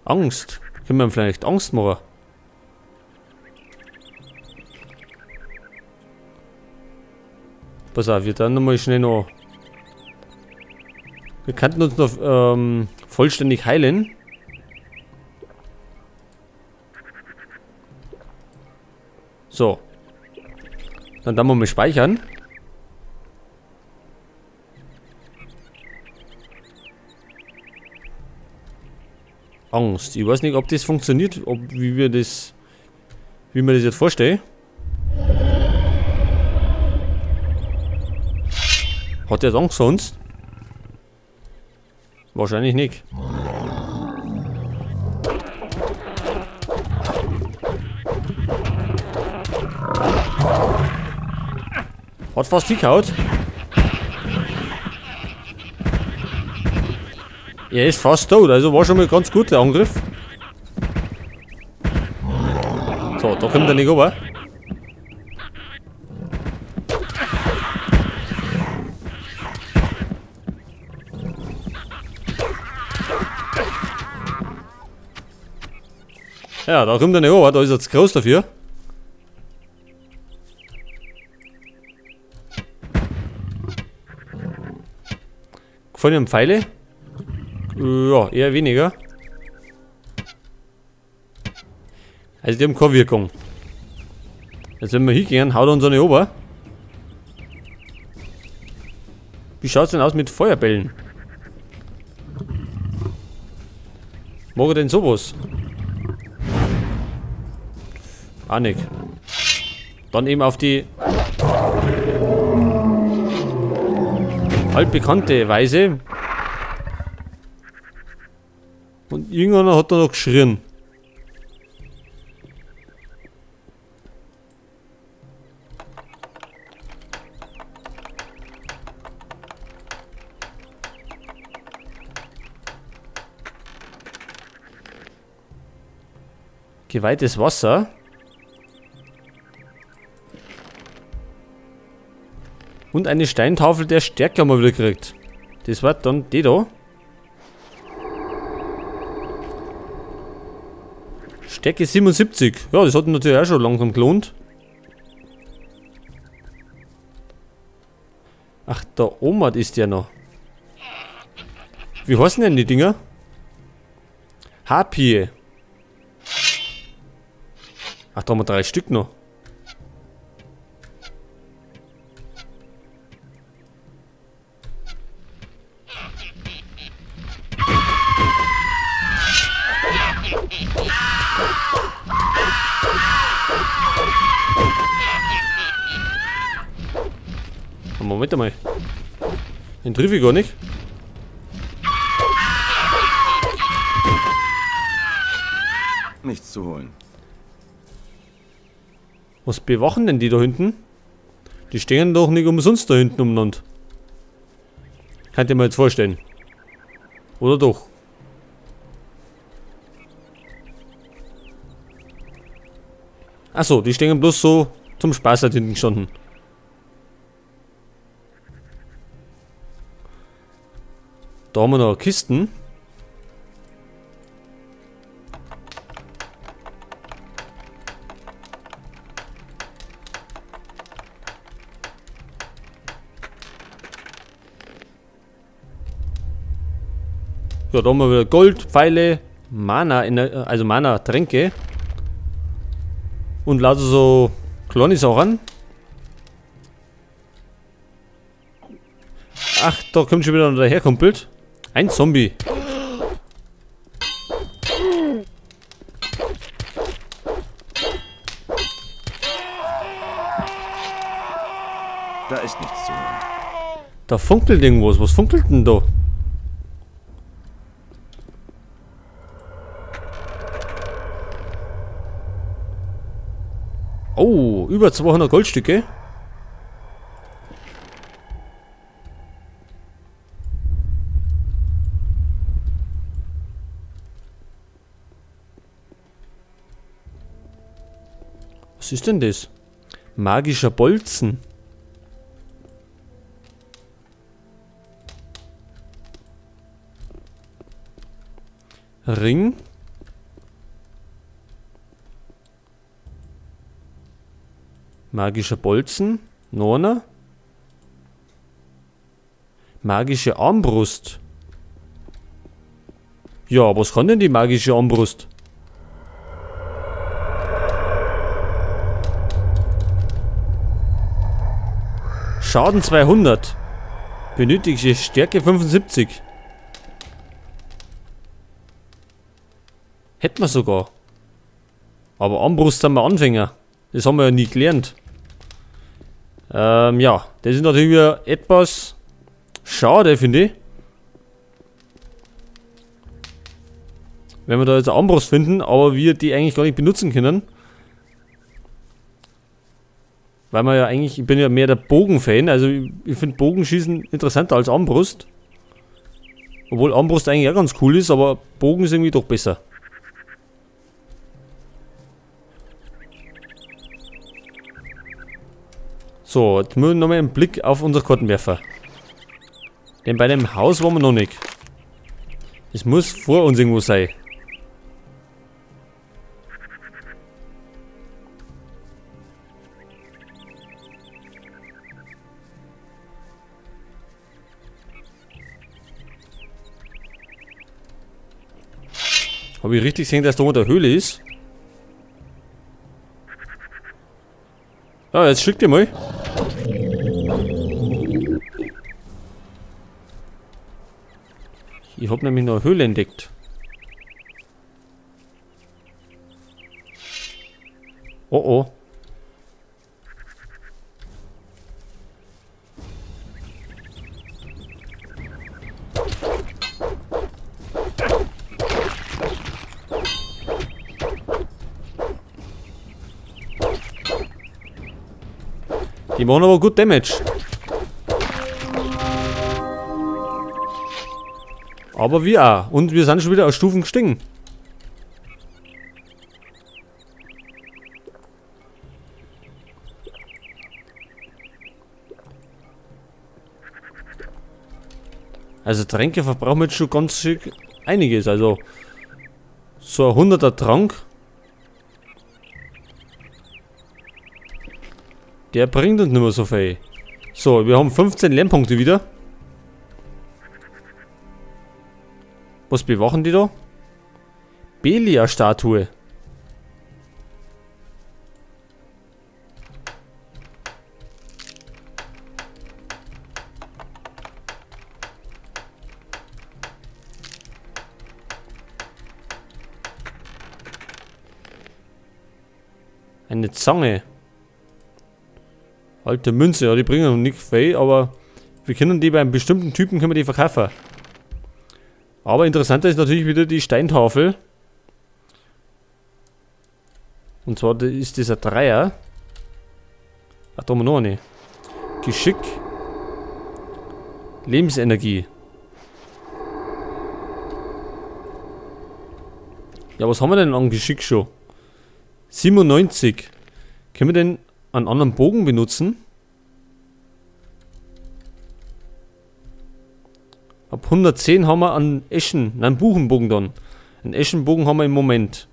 Angst. Können wir ihm vielleicht Angst machen? Pass auf, wir dann nochmal schnell noch. Wir könnten uns noch vollständig heilen. So. Dann wir mal speichern. Angst. Ich weiß nicht, ob das funktioniert, ob, wie mir das jetzt vorstelle. Hat der Angst sonst? Wahrscheinlich nicht. Hat fast hingehauen. Er ist fast tot, also war schon mal ganz gut der Angriff. So, da kommt er nicht rüber. Ja, da kommt er nicht rüber, da ist er zu groß dafür. Gefallen ihm Pfeile? Ja, eher weniger. Also die haben keine Wirkung. Jetzt wenn wir hingehen, haut er uns eine runter. Wie schaut's denn aus mit Feuerbällen? Mag er denn sowas? Auch nicht. Dann eben auf die altbekannte Weise. Und irgendeiner hat da noch geschrien. Geweihtes Wasser. Und eine Steintafel der Stärke haben wir wieder gekriegt. Das war dann die da. Stärke 77. Ja, das hat natürlich auch schon langsam gelohnt. Ach, da oben ist der noch. Wie heißen denn die Dinger? Harpie. Ach, da haben wir 3 Stück noch. Moment einmal. Den triff ich gar nicht. Nichts zu holen. Was bewachen denn die da hinten? Die stehen doch nicht umsonst da hinten umeinander. Könnt ihr mir jetzt vorstellen. Oder doch? Achso, die stehen bloß so zum Spaß da hinten gestanden. Da haben wir noch Kisten. Ja, da haben wir wieder Gold, Pfeile, Mana, also Mana-Tränke. Und lauter so kleine Sachen. Ach, da kommt schon wieder einer daherkumpelt. Ein Zombie. Da ist nichts zu holen. Da funkelt irgendwas. Was funkelt denn da? Oh, über 200 Goldstücke. Was ist denn das? Magischer Bolzen. Ring. Magischer Bolzen. Noch einer. Magische Armbrust. Ja, was kann denn die magische Armbrust? Schaden 200. Benötigte Stärke 75. Hätten wir sogar. Aber Armbrust sind wir Anfänger. Das haben wir ja nie gelernt. Ja, das ist natürlich wieder etwas schade, finde ich. Wenn wir da jetzt eine Armbrust finden, aber wir die eigentlich gar nicht benutzen können. Weil man ja eigentlich, ich bin ja mehr der Bogen-Fan, also ich finde Bogenschießen interessanter als Armbrust. Obwohl Armbrust eigentlich auch ganz cool ist, aber Bogen ist irgendwie doch besser. So, jetzt müssen wir nochmal einen Blick auf unseren Kartenwerfer. Denn bei dem Haus waren wir noch nicht. Es muss vor uns irgendwo sein. Habe ich richtig gesehen, dass da unter der Höhle ist? Ja, jetzt schick dir mal. Ich habe nämlich noch eine Höhle entdeckt. Oh oh. Die machen aber gut Damage. Aber wir auch. Und wir sind schon wieder aus Stufen gestiegen. Also Tränke verbrauchen wir jetzt schon ganz schick einiges. Also so ein 100er Trank. Der bringt uns nicht mehr so viel. So, wir haben 15 Lernpunkte wieder. Was bewachen die da? Belia-Statue. Eine Zange. Alte Münze, ja, die bringen noch nicht viel, aber wir können die bei einem bestimmten Typen können wir die verkaufen. Aber interessanter ist natürlich wieder die Steintafel. Und zwar ist dieser Dreier. Ach, da haben wir noch eine. Geschick. Lebensenergie. Ja, was haben wir denn an Geschick schon? 97. Können wir denn einen anderen Bogen benutzen? Ab 110 haben wir einen Eschen, nein, einen Buchenbogen dann. Einen Eschenbogen haben wir im Moment.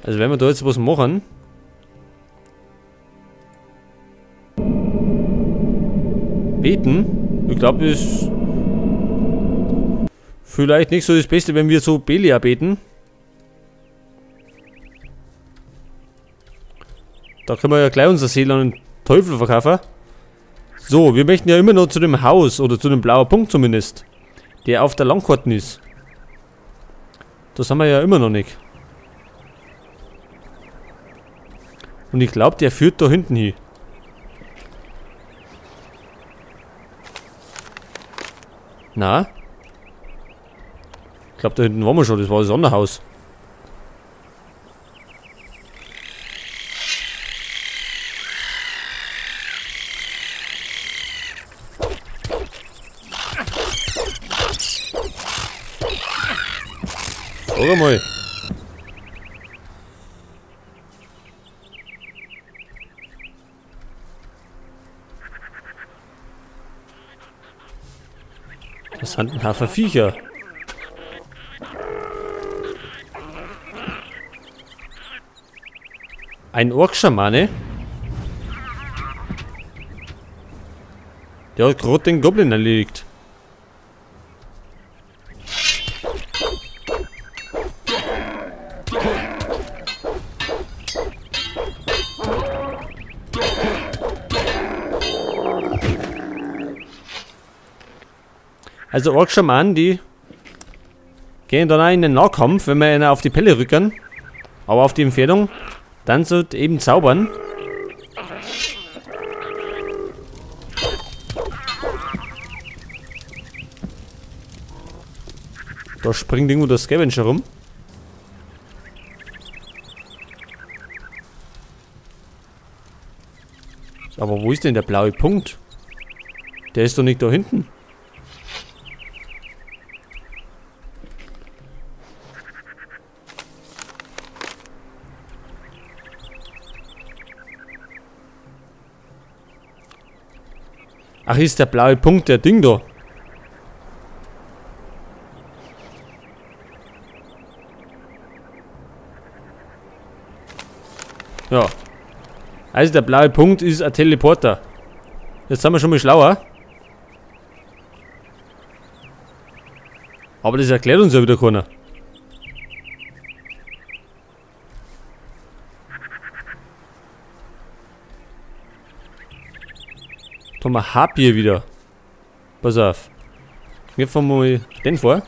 Also wenn wir da jetzt was machen. Beten? Ich glaube, das ist vielleicht nicht so das Beste, wenn wir so Belia beten. Da können wir ja gleich unser Seele an den Teufel verkaufen. So, wir möchten ja immer noch zu dem Haus oder zu dem blauen Punkt zumindest, der auf der Landkarte ist. Das haben wir ja immer noch nicht. Und ich glaube, der führt da hinten hin. Na? Ich glaube, da hinten waren wir schon. Das war das andere Haus. Sag mal. Sind ein Haufen Viecher. Ein Ork-Schamane. Der hat gerade den Goblin erledigt. Also Ork-Schamanen, die gehen dann auch in den Nahkampf, wenn wir einer auf die Pelle rücken. Aber auf die Entfernung, dann sollte eben zaubern. Da springt irgendwo der Scavenger rum. Aber wo ist denn der blaue Punkt? Der ist doch nicht da hinten. Ach, ist der blaue Punkt der Ding da? Ja. Also der blaue Punkt ist ein Teleporter. Jetzt sind wir schon mal schlauer. Aber das erklärt uns ja wieder keiner. Da haben wir Harpie wieder. Pass auf. Wir fahren mal den vor.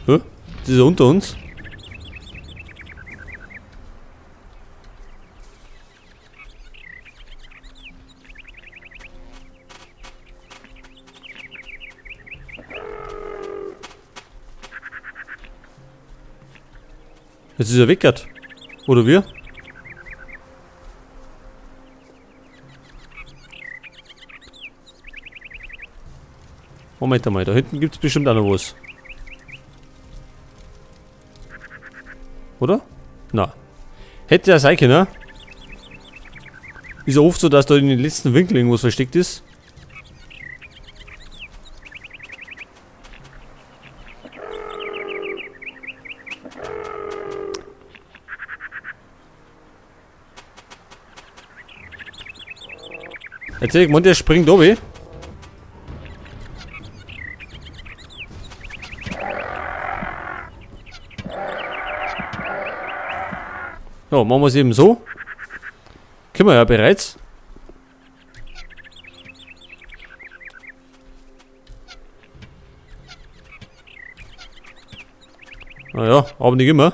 Hä? Das ist ja unter uns. Jetzt ist er weggert. Oder wir? Moment einmal, da hinten gibt es bestimmt auch noch was. Oder? Na. Hätte ja sein können. Ist ja oft so, dass da in den letzten Winkel irgendwas versteckt ist. Jetzt hätte ich gemeint, der springt oben. Ja, machen wir es eben so. Können wir ja bereits. Naja, aber nicht immer.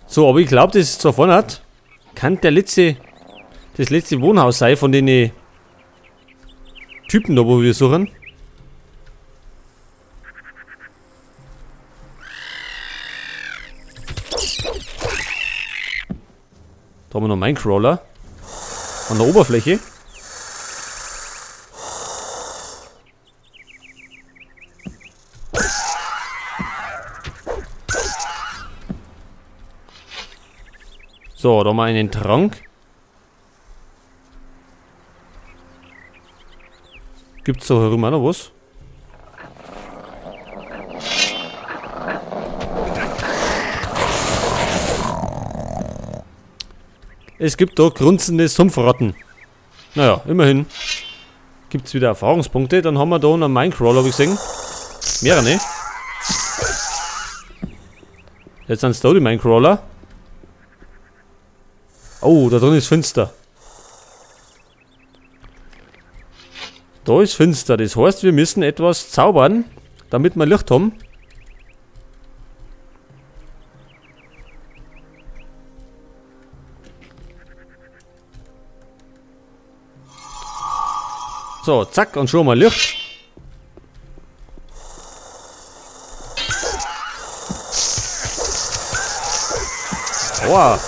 So, aber ich glaube, das ist zwar vorne hat, kann der letzte, das letzte Wohnhaus sein von den Typen da, wo wir suchen. Da haben wir noch Minecrawler an der Oberfläche. So, da haben wir einen Trank. Gibt's da herum auch noch was? Es gibt da grunzende Sumpfratten. Naja, immerhin gibt's wieder Erfahrungspunkte. Dann haben wir da einen Minecrawler, habe ich gesehen. Mehrere, ne? Jetzt sind's da die Minecrawler. Oh, da drin ist finster. Da ist finster. Das heißt, wir müssen etwas zaubern, damit wir Licht haben. So, zack, und schon mal Licht. Aua.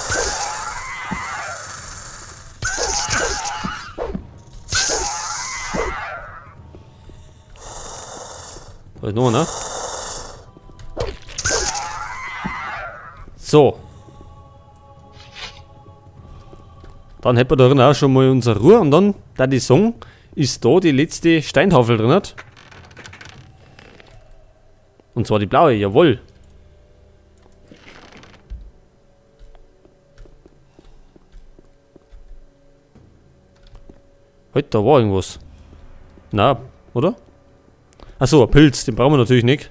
Da ist noch einer. So. Dann hätten wir da drin auch schon mal unsere Ruhe. Und dann, da die Song, ist da die letzte Steintafel drin. Und zwar die blaue, jawohl. Heute, da war irgendwas. Na, oder? Achso, ein Pilz, den brauchen wir natürlich nicht.